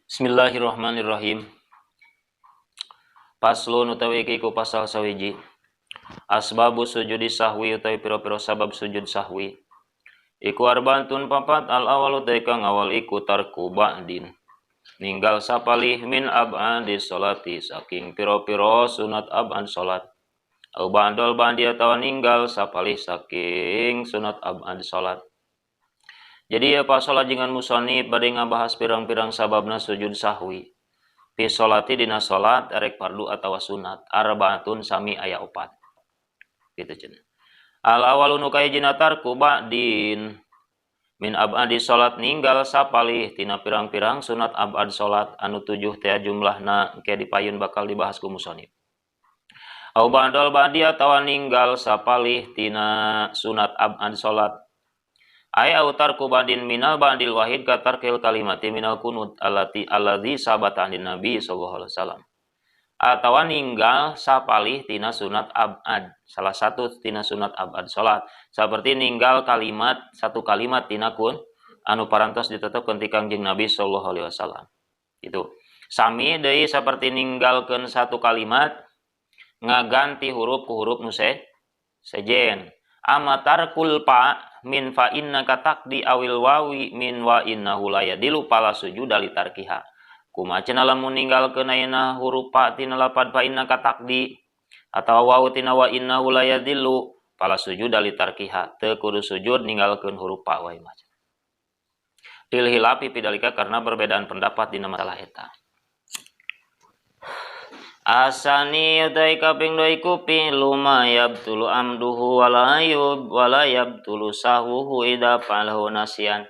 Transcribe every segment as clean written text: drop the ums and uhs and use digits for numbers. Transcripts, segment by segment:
Bismillahirrahmanirrahim. Paslon utawi iki iku pasal sawiji. Asbabu sujudi sahwi utawi pira-pira sabab sujud sahwi. Iku arba'atun papat, al awal utawi kang awal iku tarku ba'din. Ninggal sapalih min ab'adi sholati saking pira-pira sunat ab'ad salat. Au ba'dal ba'di atawa ninggal sapalih saking sunat ab'ad salat. Jadi ya pasal ajengan musonib bade ngabahas pirang-pirang sababna sujud sahwi. Fi sholati dina salat erek fardu atawa sunat, arbaatun sami aya opat. Gitu cenah. Al awalu nu kahijina tarku ba'din min abadi salat ninggal sapalih tina pirang-pirang sunat abad salat anu 7 teh jumlahna engke dipayun bakal dibahas ku musonib. Au ba'dal ba'di atawa ninggal sapalih tina sunat abad salat. Ay au tarku ba'din minal ba'dil wahid ka tarkil kalimati minal kunut allati alladzi sabata anin nabi sallallahu alaihi wasallam. Atawa ninggal sapalih tina sunat abad, salah satu tina sunat abad salat, seperti ninggal kalimat satu kalimat tina kun anu parantos ditetepkeun ti Kangjeng Nabi sallallahu alaihi wasallam. Itu. Sami deui seperti ninggalkeun satu kalimat ngaganti huruf ku huruf nu sejen. Amatar kulpa min fa innaka taqdi awil wawi min wa innahu la yadilu pala sujuda li tarkiha. Kumaha cenah lamun ninggalkeun ayeuna huruf fa tina lapad fa innaka taqdi atawa waw tina wa innahu la yadilu pala sujuda li tarkiha. Teu kudu sujud ninggalkeun huruf fa wae mah. Lil hilafi pidalika karena perbedaan pendapat dina masalah eta. Asani utai kaping dua iku fi'lu ma yabtulu amduhu wala yub wala yabtulu sahwuhu idza fa'alahu nasian.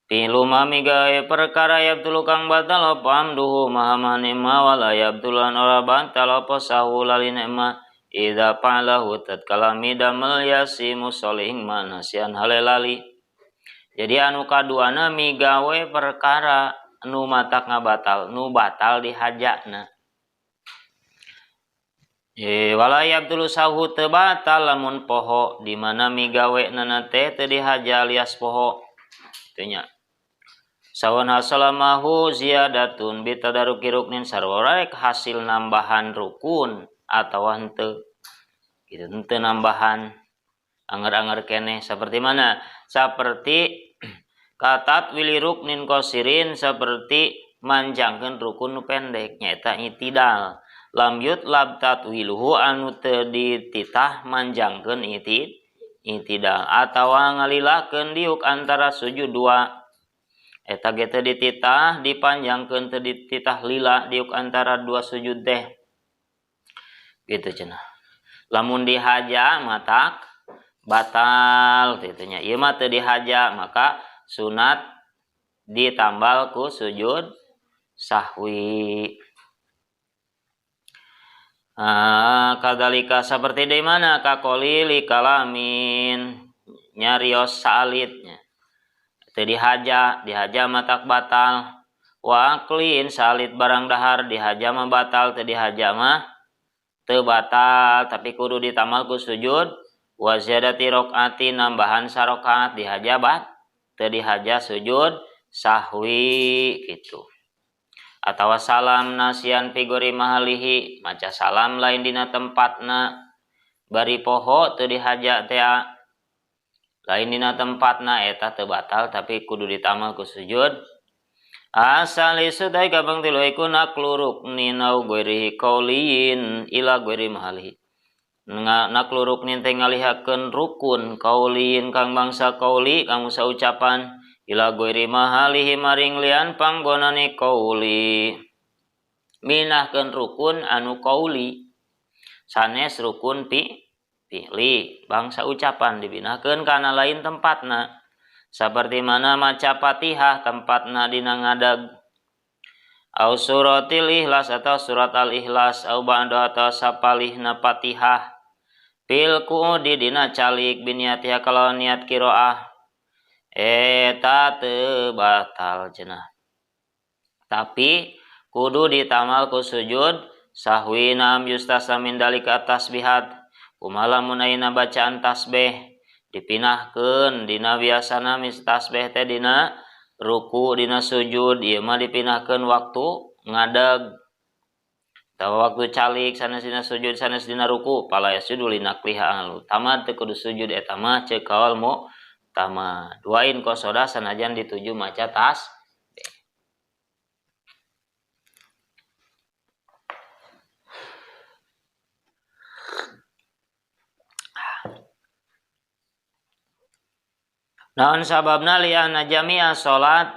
Fi'lu ma migawe perkara yabtulu kang batal apa amduhu maha ma wala yabtulu an ora batal apa sahwu laline ma idza fa'alahu tatkala midamel yasi musolih ma nasian halelali. Jadi anu kaduana migawe perkara nu matak ngabatal, nu batal dihajana. Wala yabtulu sahu teu batal lamun poho di mana migawe nana teh teu dihaja alias poho. Teu nya. Sawan hasalamahu ziyadatun bitadaruki ruknin sarwa rek hasil nambahan rukun atawa henteu. Kitu henteu nambahan anger-anger keneh seperti mana? Seperti katat wili ruknin qasirin seperti manjangkeun rukun nu pendek nyaeta itidal. Lam yutlab tatwiluhu anu teu dititah manjangkeun itidal atawa ngalilakeun diuk antara sujud dua. Eta ge teu dititah dipanjangkeun teu dititah lila diuk antara dua sujud teh. Gitu cenah. Lamun dihaja matak batal kitu nya. Ieu mah teu dihaja maka sunat ditambal ku sujud sahwi. Kadalika seperti di mana kakolili kalamin nyarios salitnya. Teu dihaja, dihaja matak batal. Wa aklin salit barang dahar dihaja mah batal, teu dihaja mah teu batal, tapi kudu ditamal ku sujud. Wa ziyadati rakaati nambahan sarakaat dihaja bat teu dihaja sujud sahwi gitu. Atawa salam nasian figuri mahalihi maca salam lain dina tempatna bari poho teu dihaja teh lain dina tempatna eta teu batal tapi kudu ditamal ku sujud. Asal isudai kapang tilu iku naklu ruknin au ghairihi qauliyin ila ghairi mahalihi. Naklu ruknin teh ngalihakeun rukun kauliin kang bangsa kauli kang bangsa ucapan ila ghairi mahalihi maring lian panggonane kauli. Minahkeun rukun anu kauli sanes rukun fi'li bangsa ucapan dibinahkeun kana lain tempatna. Saperti mana maca Fatihah tempatna dina ngadag. Au suratil ikhlas atau surat al-ikhlas au ba'da atau sapalihna Fatihah. Fil qu'udi dina calik biniatiha kalau niat qiraah eta teu batal cenah. Tapi kudu ditamal ku sujud sahwi nam yustasa min dalika tasbihat. Kumaha lamun ayeuna bacaan tasbih dipinahkeun dina biasana mis tasbih teh dina Ruku dina sujud ieu mah dipindahkeun waktu ngadeg. Tawa waktu calik sanes dina sujud sanes dina ruku pala yasjudu linakliha alu tamad teu kudu sujud eta mah ceuk kaul mu'tamad. Duain qasoda sanajan dituju maca tas. Naon sababna li'anna jami'a salat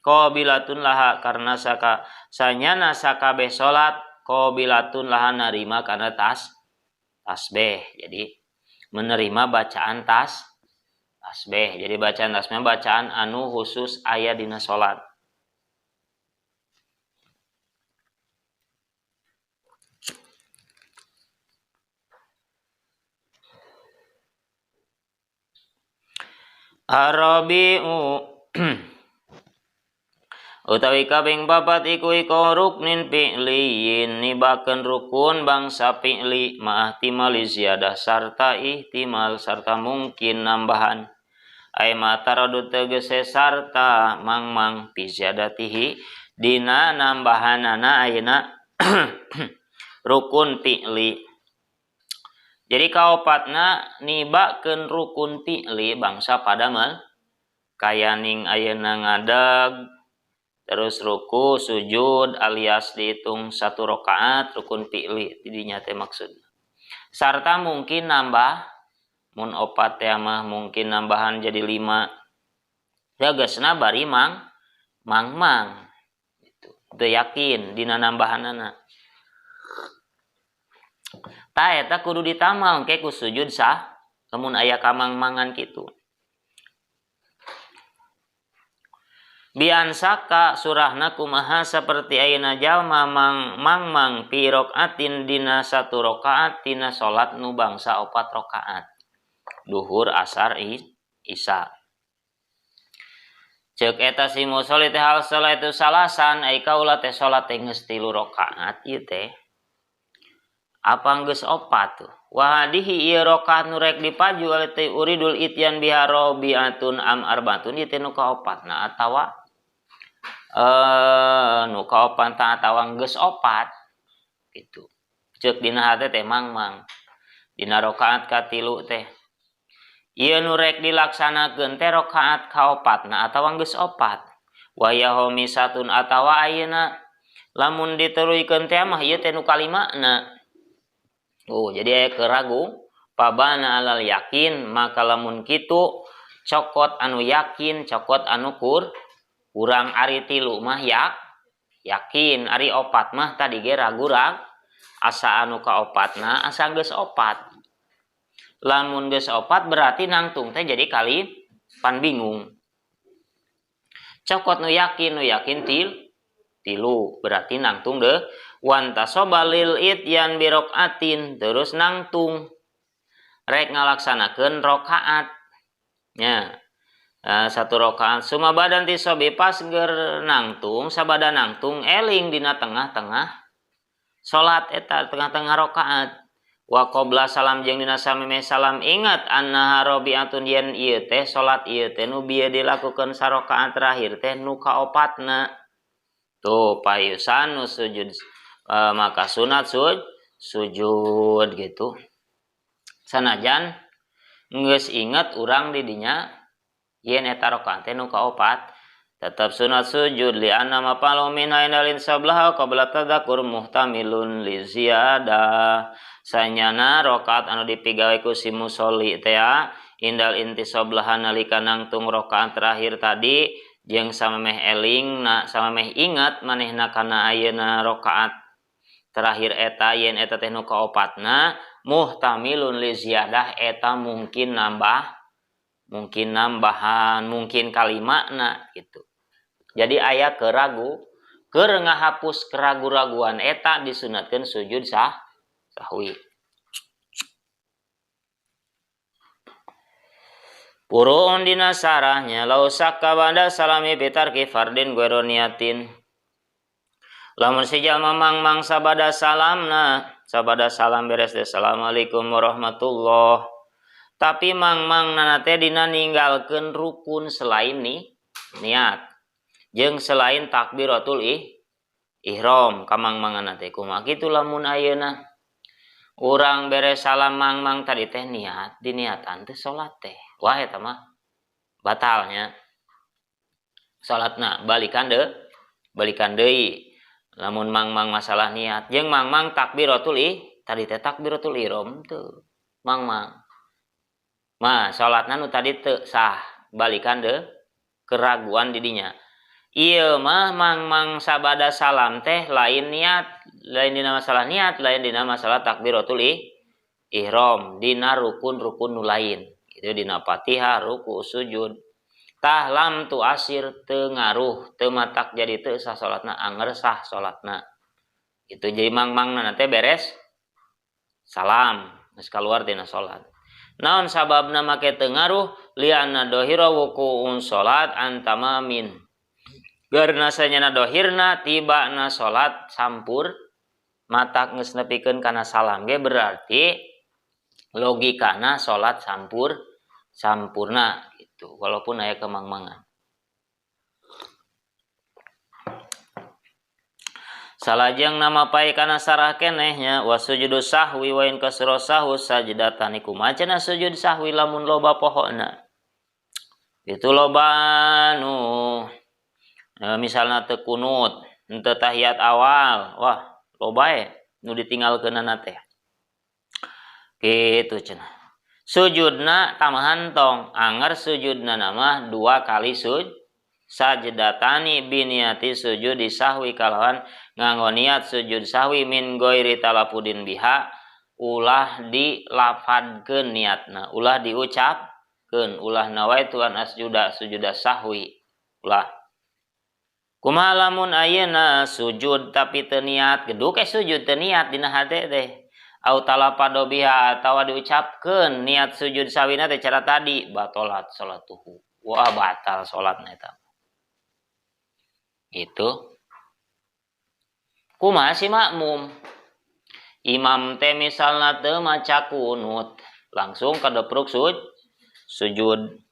qabilatun laha karena saka sanyana sakabeh salat qabilatun laha narima karena tasbih. Jadi menerima bacaan tasbih. Jadi bacaan tasbih bacaan anu khusus aya dina salat. Arabi'u utawi kaping papat iku iku ruknin fi'liyin nibakeun rukun bangsa fi'li ma'ahtimali ziyadah sarta ihtimal sarta mungkin nambahan ay mataradud tegese sarta mangmang fi ziyadatihi dina nambahanana ayeuna rukun fi'li. Jadi kaopatna nibakeun rukun fi'li bangsa padamel kayaning ayeuna ngadeg terus ruku sujud alias dihitung satu rakaat rukun fi'li didinya teh maksud. Sarta mungkin nambah mun opat teh mah mungkin nambahan jadi 5. Tegasna bari mang mang gitu. Teu yakin dina nambahanana. Ta eta kudu ditamal engke ku sujud sah lamun aya kamang-mangan kitu. Biansaka surahna kumaha saperti ayeuna jalma mang pi rokaatin dina satu rakaat tina salat nu bangsa opat rakaat. Duhur, asar, isya. Ceuk eta si musolli teh hal salat itu salasan ai kaula teh salat teh geus 3 rakaat ieu teh. Apa geus opat tuh? Wa hadihi ieu rakaat nu rek dipaju teh uridul ityan biha rabi'atun am arbaatun ieu teh nu kaopatna atawa nu kaopat atawa geus opat gitu. Ceuk dina hate teh mangmang. Dina rakaat katilu teh ieu nu rek dilaksanakeun teh rakaat kaopatna atawa geus opat. Wa yahomisatun atawa ayeuna lamun diteruykeun teh mah ieu teh nu kalimana. Oh, jadi aya keragu pabana alal yakin maka lamun kitu cokot anu yakin cokot anu kurang ari 3 mah yakin ari 4 mah tadi ge ragu-ragu asa anu kaopatna asa geus opat. Lamun geus opat berarti nangtung teh jadi kali pan bingung. Cokot nu yakin tilu berarti nangtung deh. Wantasobalil ityan birokaatin terus nangtung rek ngalaksanakeun rokaat nya satu rokaat suma badan tisobi pas ger nangtung sabada nangtung eling dina tengah-tengah salat eta tengah-tengah rokaat wa qabla salam jeung dina samemeh salam ingat annaha rabi'atun yen ieu teh salat ieu teh nu bieu dilakukeun sarokaat terakhir teh nu kaopatna tuh payusan nu sujud maka sunat sujud gitu. Sanajan geus inget urang di dinya yen eta rakaat teh nu kaopat tetap sunat sujud li anna ma palu min ainalin sablaha qabla tadzakur muhtamilun li ziyadah. Sanyana rakaat anu dipigawe ku si musolli teh indal intisablaha nalika nangtung rakaat terakhir tadi jeung samemeh eling na samemeh ingat manehna kana ayeuna rakaat terakhir eta yen eta teh nu kaopatna muhtamilun li ziyadah eta mungkin nambah mungkin nambahan mungkin kalimana gitu. Jadi aya keragu keur ngahapus keragu-raguan eta disunatkeun sujud sahwi. Puruun dina sarahnya lau sakka ba'da salami bitarki fardin ghairu niatin. Lamun si jalma mangmang sabada salamna, sabada salam beres teh assalamualaikum warahmatullah. Tapi mangmang nana teh dina ninggalkeun rukun selain niat. Jeung selain takbiratul ihram kamang-manganna teh kumaha kitu lamun ayeuna urang beres salam mang-mang tadi teh niat diniatan teh salat teh. Wah eta mah batalnya. Salatna balikan deui. Lamun mang-mang masalah niat jeung mang-mang takbiratul tadi teh takbiratul ihram teu mang-mang. Mah salatna nu tadi teu sah balikan deui keraguan di dinya. Ieu mah mang-mang sabada salam teh lain niat, lain dina masalah niat, lain dina masalah takbiratul ihram, dina rukun-rukun nu lain. Itu dina Fatihah, ruku, sujud. Tah lam tu asir teu ngaruh, teu matak jadi teu sah salatna, anger sah salatna. Itu jadi mang-mangna teh beres salam, geus kaluar tina salat. Naon sababna make teu ngaruh? Lianna dohira wuku'un salat antamamin. Karena sanyana dohirna tibana salat sampur matak geus nepikeun kana salam ge berarti logikana salat sampurna gitu walaupun aya kemang-mangan. Salajeng nama pae kana sarah keneh nya wasujudu sahwi wa in kasra sahwu sajdatan iku maca sujud sahwi lamun loba pohona. Itu loba nu misalna teu kunut, henteu tahiyat awal, wah loba e nu ditinggalkeunana teh. Kitu cenah. Sujudna tamahan tong, anger sujudna nama dua kali sajdatani biniati sujudi sahwi kalawan nganggo niat sujud sahwi min ghairi talafudin biha ulah dilafadkeun niatna, ulah diucapkeun, ulah nawaitu an asjuda sujuda sahwi, ulah. Kumaha lamun ayeuna sujud tapi teu niat, geduk sujud teu niat dina hate teh. Au talafado biha atawa diucapkeun niat sujud sahwina teh cara tadi batalat salatuhu. Wah batal salatna eta. Gitu. Kumaha si makmum? Imam teh misalna teu maca kunut, langsung kadepruk sujud.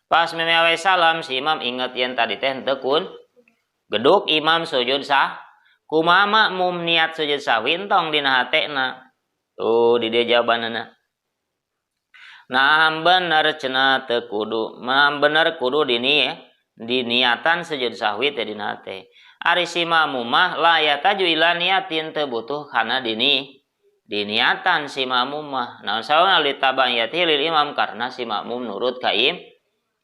Pas memewe salam si imam inget yen tadi teh henteu kun. Geduk imam sujud sah. Kumaha makmum niat sujud sahwi entong dina hatena. Tuh di dieu jawabanana. Nah bener cenah teu kudu, nah bener kudu dini ya. Diniatan sujud sahwi teh dina hate. Ari si makmum mah la yataju ila niatin teu butuh kana dini. Diniatan si makmum mah. Naon sauna litabayati lil imam karena si makmum nurut ka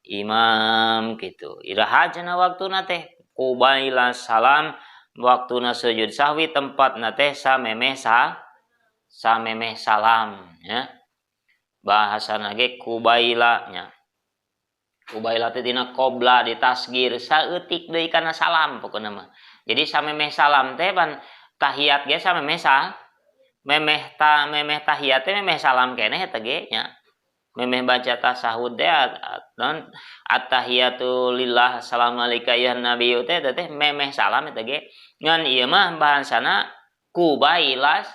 imam gitu. Iraha cenah waktuna teh kubaila salam waktuna sujud sahwi tempatna teh samemeh samemeh salam ya. Bahasana ge kubaila nya. Kubaila teh dina qobla ditasgir saeutik deui kana salam pokona mah. Jadi samemeh salam teh pan tahiyat ge samemeh sa memeh ta memeh tahiyat teh memeh salam keneh eta ge nya. Memeh baca tasahud teh non attahiyatu lillah assalamualaikum ya nabiyyu teh teh memeh salam eta ge. Ngan ieu mah bahasana kubailas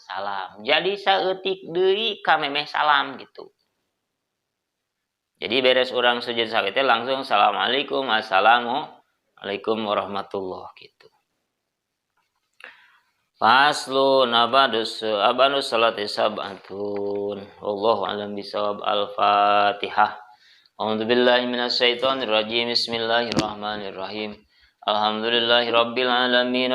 salam. Jadi saeutik deui ka memeh salam gitu. Jadi beres urang sujud sahwi teh langsung assalamualaikum assalamualaikum warahmatullah gitu. Faslu nabadus abanus salati sab'atun. Wallahu a'lam bisawab. Al-Fatihah. A'udzubillahi minasyaitonir rajim. Bismillahirrahmanirrahim. Alhamdulillahirabbil alamin.